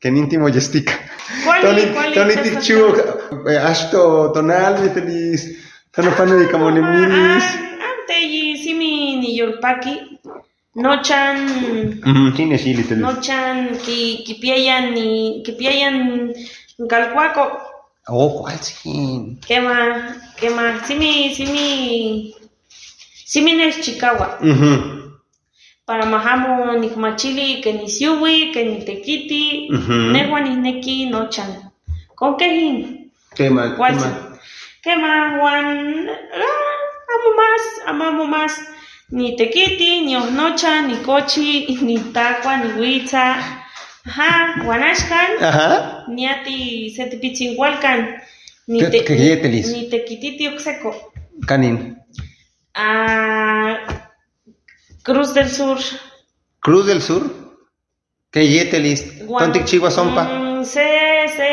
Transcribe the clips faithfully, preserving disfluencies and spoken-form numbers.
Keni nti Majestica. Kuali, Toni, kuali, Toni testa ti chiwo, eh, ashto, tonal, mitelis. Tono pano y kamone milis. Ah, ah, te yi, simi ni yolpaki. Nochan. Mhm, tienes y litelis. Nochan, ki, kipiayan ni, kipiayan nkalkuako. Oh, kual sin. Kema, kema, simi, simi, simi nechikawa. Mhm. Para majamo nikmachili, ke nisiuwi, ke nitekiti, mhm, nehua nineki nochan. Kon kehin. Kema, kual kema. Kema, wan, ah, amo mas, amo, amo mas. Nitekiti, ni ohu nochan, nikochi, nitakua, niwitsa. Aha, wan ashkan. Aha. Niati setipitsin kual kan. Ke, ke, ke yetelis. Nitekititi okseko. Kanin. Ah, Cruz del Sur. Cruz del Sur? Ke yetelis. Guam. Tonti chiwa sompa. Mm, se, se,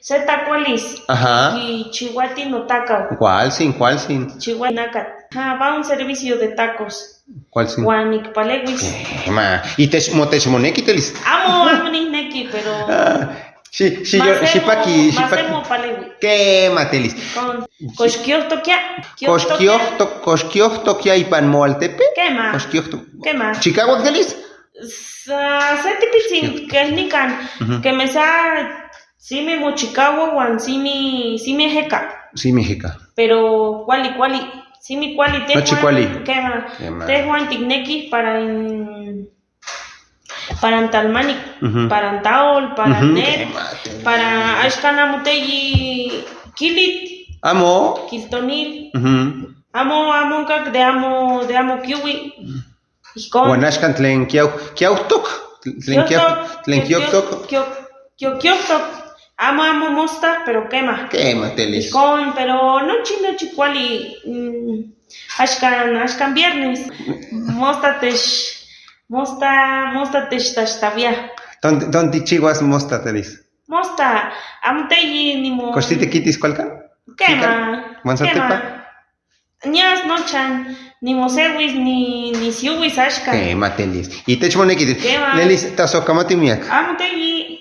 se takualis. Ajá. Y chiwati no takao. Kual sin, kual sin. Chiwa nakat. Ah, va un servicio de tacos. Kual sin. Wan nikpalewis. Kema. Y te, mo te shmoneki telis. Amo, amo nineki, pero. Ah, shi, shi, yo, shi paki, shi paki. Masemo palewi. Kema telis. Kon, koshkiohtokia. Koshkiohto, koshkiohtokia ipan Moaltepe. Kema. Koshkiohto. Kema. Chicago telis. Sa, setipitsin kehnikan. Mhm. Kemesa, simi mo Chicago wan simi, simi eheka. Simi eheka. Pero kuali, kuali. Simi kuali te. Nochi kuali. Kema. Kema. Te Juan tikneki para in para ntalmani, mhm, para ntaol, para, mhm, net, para ashkan amo teyi kilit. Amo. Kiltonil. Mhm. Amo, amo nkak de amo, de amo kiuwi. Wan ashkan tlen kiau, kiautok. Tlen kiau, tlen kiautok. Kiau, kiau, kiautok. Amo, amo mosta, pero kema. Kema telis. Kon, pero nochi, nochi kuali, mm, ashkan, ashkan viernes. Mosta tesh, mosta, mosta tesh tash tawia. Tonti, tonti chiwas mosta telis. Mosta, amo teyi ni mo. Koshti tekitis kual kan? Kema. Wan sa tepa? Kema. Nias nochan, ni mosewis, ni, ni siuwis ashkan. Kema telis. Y te shmoneki telis. Kema. Lelis, ta so kamati miak. Amo teyi.